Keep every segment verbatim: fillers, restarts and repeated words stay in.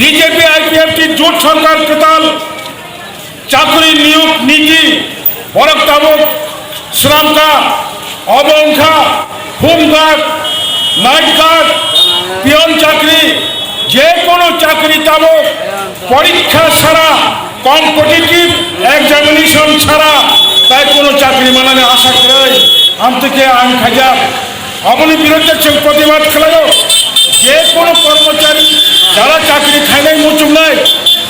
B J P I P F T jut sorkar kwtal chakri niyog niti borok tabuk sramkha, obo wngkha home guard, night guard, peon chakri, je kono chakri tabuk porikha sara, competitive examination sara tai kono chakri manani asha kwrwi, amtwkhe ang khaijak. Aboni biruddhe chwng protibad khlaio. Je kono kormochari jara chakri khainai muchungnai,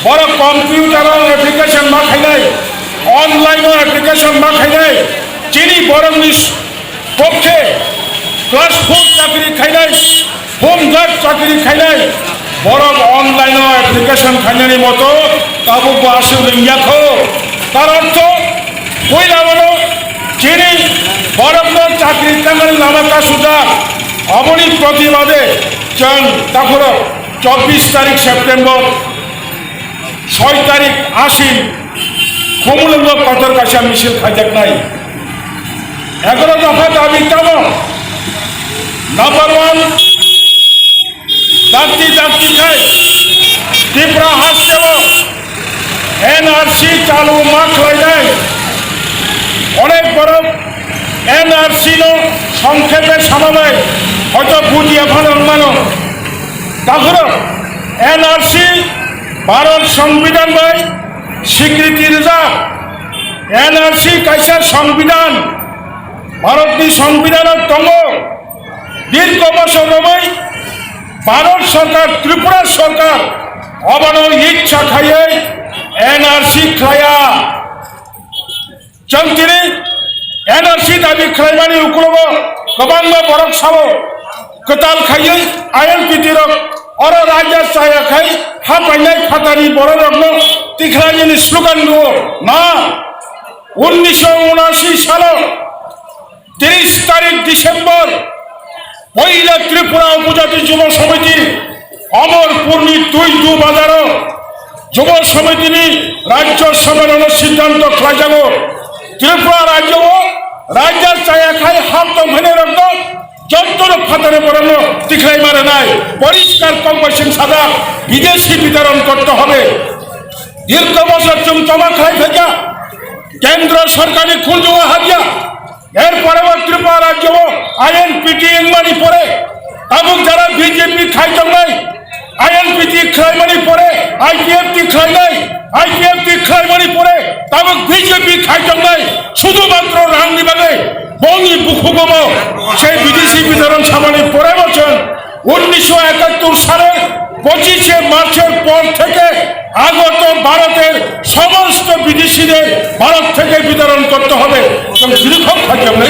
borok computer o application ma khainai, online o application ma khainai, chini borokni pokhe class four chakri khainai, home guard chakri khainai, borok online o application khainani moto tabuk bo aswk ringya kho. Tar ortho, puila bono chini borokno chakri tangmani lama kasujak. Aboni protibade chwng takhoro chobbish tarik September, soi tarik Ashin, Khumulwngo kotor kaisa misil khaijaknai. Egaroh dopha dabi tamo. Number one, dakti dakti khai Tripura hasteo N R C chalu ma khlainai. Onek borok N R C no songkhepe samabai hoito bujiya phano wngmano. Takhoro N R C Bharat Songbidan bai sikriti rijak. N R C kaisa Songbidan, Bharatni Songbidan o tongo. Dirgho bosor romwi Bharat Sorkar, Tripura Sorkar obono ichha khaiwi N R C khlaiya. Chwng tini N R C dabi khlaimani ukulogo kwbangma borok sao kwtal khaiwi I L P T rok oro raida chaya khai ha painai phatani bororokno tikhlainani slogan rwo. Ma, unnisho unashi salo tris tarik December, poila Tripura Upojati Jubo Samiti, Amarpurni Tuidu Bazaro Jubo Samitini Rajya Samedano siddhanto khlaijago, Tripura Rajyo o Rajya chaya khai hap tongphainairokno jontoro phataro borokno tikhlai ma rwnai, poriskar kokbai chwng sajak, bideshi bitaron korte hobe. Dirgho bosor chwng choba khlai phaikha, Kendro Sorkarni khunjugo habya, Erpore bo Tripura rajyo o I N P T wngmani pore tabuk jara B J P khai tongnai, I N P T khlaimani pore I P F T khlainai, I P F T khlaimani pore tabuk B J P khai tongnai, sudhumatro rangni bagwi bongni bukhugomo sei bideshi bitaron samani pore bo chwng unnisho ekattor sale pochishe Marcher por theke আগত ভারতের সমস্ত বিদেশিদের ভারত থেকে বিতরণ করতে হবে এবং দীর্ঘ থাকবে।